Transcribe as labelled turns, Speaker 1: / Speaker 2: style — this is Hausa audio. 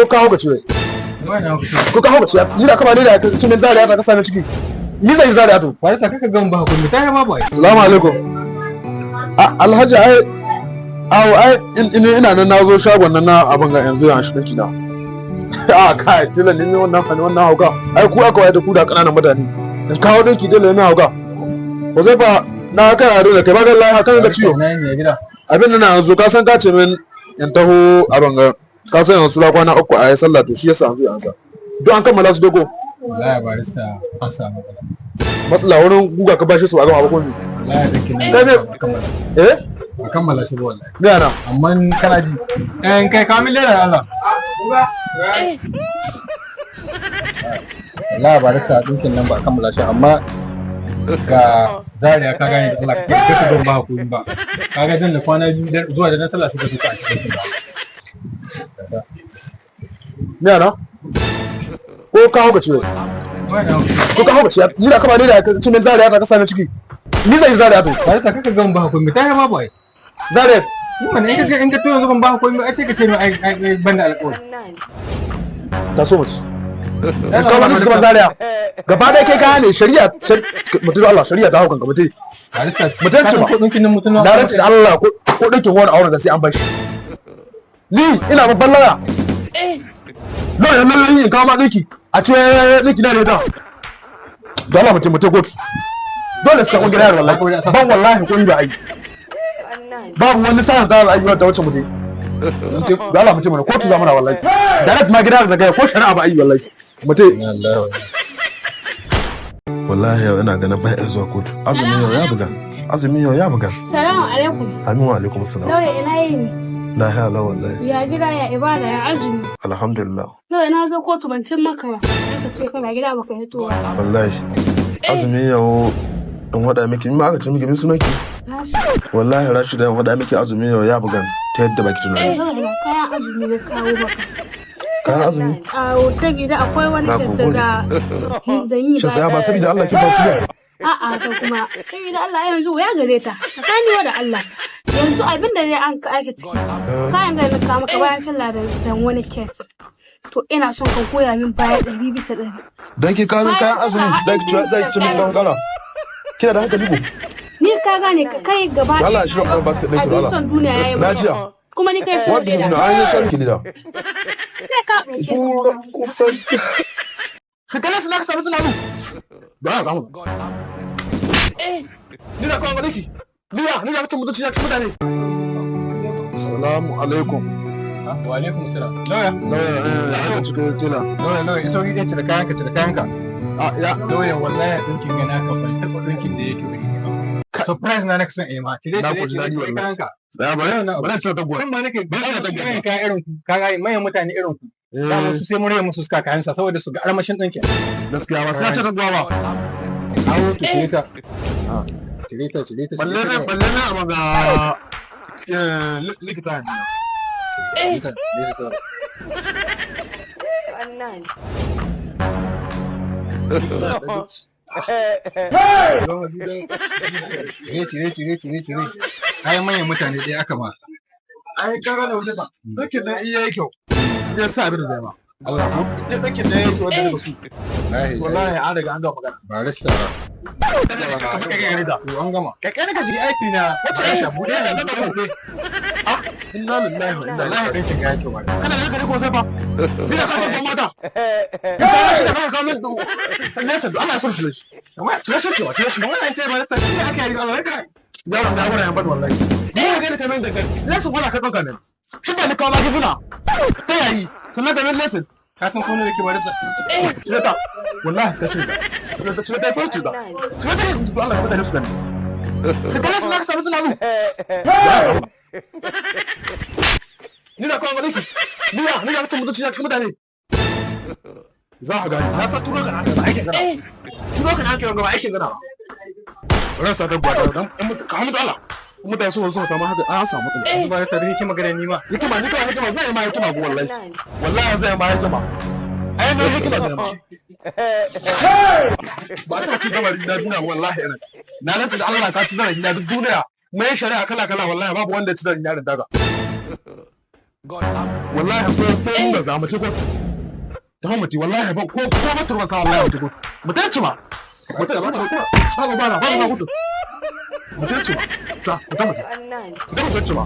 Speaker 1: Ko ka hauka ciwe? Ko ka hauka ciwe? Ni da kama ni da cin zariya ta kasa na ciki. Ni zai zariya to.
Speaker 2: Barista, kaka gan ba hakuri ta yi babu ai.
Speaker 1: Assalamu alaikum. Alhaji, ai awo ai ina nan na zo shagon nan na abin ga yanzu ya shi dinki na. A kai tilan ne wannan fani wannan hauka. Ai ku aka wayar da ku da kananan mutane. In kawo dinki dole ne hauka. Ko zai fa na kai da kai ba ga lahi kan da ciwo.
Speaker 2: Na yi gida.
Speaker 1: Abin nan yanzu ka san ka ce min in taho abin ga ka san yanzu la kwana 3 a yi sallah, to shi yasa yanzu yanzu. Duk an kammala su dogo.
Speaker 2: Wallahi barista, an samu matsala.
Speaker 1: Matsala wurin guga ka bashi su a gama ba ko ne.
Speaker 2: Wallahi dinkin nan
Speaker 1: Kai
Speaker 2: ba kammala shi.
Speaker 1: Eh?
Speaker 2: Ba kammala shi ba wallahi.
Speaker 1: Ni ana.
Speaker 2: Amma kana ji. Eh, kai kawo min leda Allah. Wallahi barista, dinkin nan ba kammala shi, amma ga Zaria, ka gane, da Allah ka ka don ba hakuri ba. Kaga dan da kwana 2 zuwa da na sallah suka tuka a cikin ba.
Speaker 1: Ni ana. Ko ka hauka ciwe? Ko ka hauka ciwe? Ni da kama ni da cin zariya ta kasa na ciki. Ni zai zariya to.
Speaker 2: Barista, kaka gan ba hakuri ta yi babu ai.
Speaker 1: Zariya.
Speaker 2: Mana in ka to yanzu ban ba hakuri ba, ai ce ka ce min ai ai ban da alƙawari.
Speaker 1: Ta so mace. In kawo mani kuma zariya. Gaba ɗaya kai ka ne shari'a mutum Allah shari'a ta haukan ka mutum.
Speaker 2: Barista,
Speaker 1: Mutunci ba.
Speaker 2: ko dinkin nan mutum
Speaker 1: Na rantsi da Allah ko ɗinkin wani auren da sai an bar shi. Ni ina babban laya. Lauya lallai in kawo ma ɗinki a ce ɗinki na ne ta. Da Allah mutum mutum kotu. Dole suka kungiyar yaro wallahi. Ban wallahi ko ba ai. Babu wani sa'an ta rayuwa da wacce mutum. Sai da Allah mutum mana kotu za mu na wallahi. Direct ma gida da gaya ko shari'a ba ai wallahi. Mutum.
Speaker 3: Wallahi yau ina ganin ban iya zuwa kotu. Azumi yau ya buga, azumi yau ya buga.
Speaker 4: Salamu alaikum.
Speaker 3: Amin, wa alaikum salam.
Speaker 4: Lauya, ina yini?
Speaker 3: Lahiya lau wallahi.
Speaker 4: Ya gida, ya ibada, ya azumi?
Speaker 3: Alhamdulillah.
Speaker 4: Lauya, na zo kotu ban cin maka ba. Sai ka ce kana gida baka hito ba.
Speaker 3: Wallahi azumi yau, in faɗa miki in ma aka ce miki min sunanki, wallahi Rashida, in faɗa miki azumi yau ya bugan ta yadda baki tunani.
Speaker 4: Lauya, kayan azumi na kawo maka.
Speaker 3: Kayan azumi?
Speaker 4: Awo, saboda akwai wani
Speaker 3: Na
Speaker 4: da
Speaker 3: gode.
Speaker 4: da zan yi.
Speaker 3: Shi tsaya, ba saboda Allah kin ba su ba?
Speaker 4: A'a, to kuma saboda Allah yanzu ya gare ta tsakani wa da Allah. Yanzu abin da dai an ka ake ciki. Kayan ga na kawo maka bayan sallah da zan wani case. To ina son ka koya min baya 100%.
Speaker 3: Dan ki kawo min kayan azumi zaki ci min kankara? Kina da hankali ko?
Speaker 4: Ni ka gane ka kai gaba
Speaker 3: Allah shi ba basket ɗin ki
Speaker 4: abin
Speaker 3: Allah.
Speaker 4: son duniya yayi
Speaker 3: Na jiya.
Speaker 4: Kuma ni kai so
Speaker 3: What
Speaker 4: leda.
Speaker 3: na an yi san ki leda.
Speaker 4: Sai ka ɗauke.
Speaker 1: Shekara su na ka samu tunanin. Ba ka mu. Ni da kawo maliki. Ni da ka cin mutunci na cikin mutane.
Speaker 3: Salamu alaikum.
Speaker 2: Wa alaikum salam. Lauya.
Speaker 3: Lauya, eh, aka cikin tela.
Speaker 2: Lauya, lauya, sauri dai, cire kayanka, cire kayanka.
Speaker 3: A ya.
Speaker 2: Lauya, wallahi dinkin ga naka ban taɓa dinkin da yake wuri ne ba. Surprise na nake son eh ma. Cire,
Speaker 3: Na
Speaker 2: cire,
Speaker 3: ku ji
Speaker 2: cire,
Speaker 3: daɗi
Speaker 2: cire
Speaker 3: wallahi.
Speaker 2: kayanka.
Speaker 3: Tsaya, bari bari cire taguwa.
Speaker 2: Kan ma nake
Speaker 3: Bari cire taguwa.
Speaker 2: manyan kaya irin ku, ka ga manyan mutane irin ku. Dama su sai mun rage musu suka kayan sa saboda su ga armashin dinkin.
Speaker 3: Gaskiya ba sai cire taguwa ba.
Speaker 2: Awo, to cire ta. Cire ta, cire ta.
Speaker 1: Balle
Speaker 2: Cire
Speaker 1: ne
Speaker 2: ta.
Speaker 1: Balle ne a maga likita ne.
Speaker 2: Cire ta, cire ta. Cire, cire, cire, cire, cire. Kayan manyan mutane ɗaya aka ma.
Speaker 1: Ai ka gane wata ba. Sakin nan iya kyau. Ya sa abin da zai ma.
Speaker 2: Allah ko?
Speaker 1: Ita sakin nan yake wanda daga su.
Speaker 2: Wallahi.
Speaker 1: Wallahi an riga an gama magana.
Speaker 2: Barista.
Speaker 1: Kai kai da.
Speaker 2: To an gama.
Speaker 1: Kai kai ka ji
Speaker 2: aiki na.
Speaker 1: Wace aisha bude ne da ko. Ah, inna lillahi wa inna
Speaker 2: Wallahi
Speaker 1: ilaihi.
Speaker 2: ɗinkin ga yake barista.
Speaker 1: Kana da kare ko sai ba. Ni da ka mata. Ka shi da ka kawo min nesa Allah ya so shi. Amma cire shi wa cire shi.
Speaker 2: Wannan ce barista shi ne aka yi Allah ka.
Speaker 1: Yaron da gwara yan bad wallahi. Ni ne ga da kamen da lesson wala ka dauka ne. Shi da ni kawo maki suna. Ta yayi sannan ka min lesson.
Speaker 2: Ka san ko ne yake barista?
Speaker 1: Cire ta. Wallahi suka cire ta. Cire ta, cire ta, sai cire ta. Cire ta, Allah ya mutane su gani. Shekara su na ka samu tunanin. Ni da kawo maliki. Ni da ka cin mutunci na cikin mutane. Za ka gani. Na san turo ka na ba aikin gana. Turo ka na aikin gana ba aikin gana ba. Ran sa ta gwada dan in mutu ka mutu Allah. In mutane sun so samu haka an samu matsala.
Speaker 2: Yanzu barista da hikima gare ni ma.
Speaker 1: Hikima ni kawai hikima zai yi ma hikima ko wallahi. Wallahi zai yi ma hikima. Ai na hikima zai ma. Ba ta ci zarafi na duniya wallahi irin. Na rantsa da Allah ka ci zarafi na duk duniya. Mai shari'a kala kala wallahi babu wanda ya ci zarafi na irin daga. Wallahi ko mun ga za mu ko ta mu ti, wallahi ba ko ba turba sa, wallahi mu ti ko mu ta ci ba, mu ta ba ba ba ba ba ba gudu, mu ta ci ba, ta mu ta mu ta mu ta ci ba.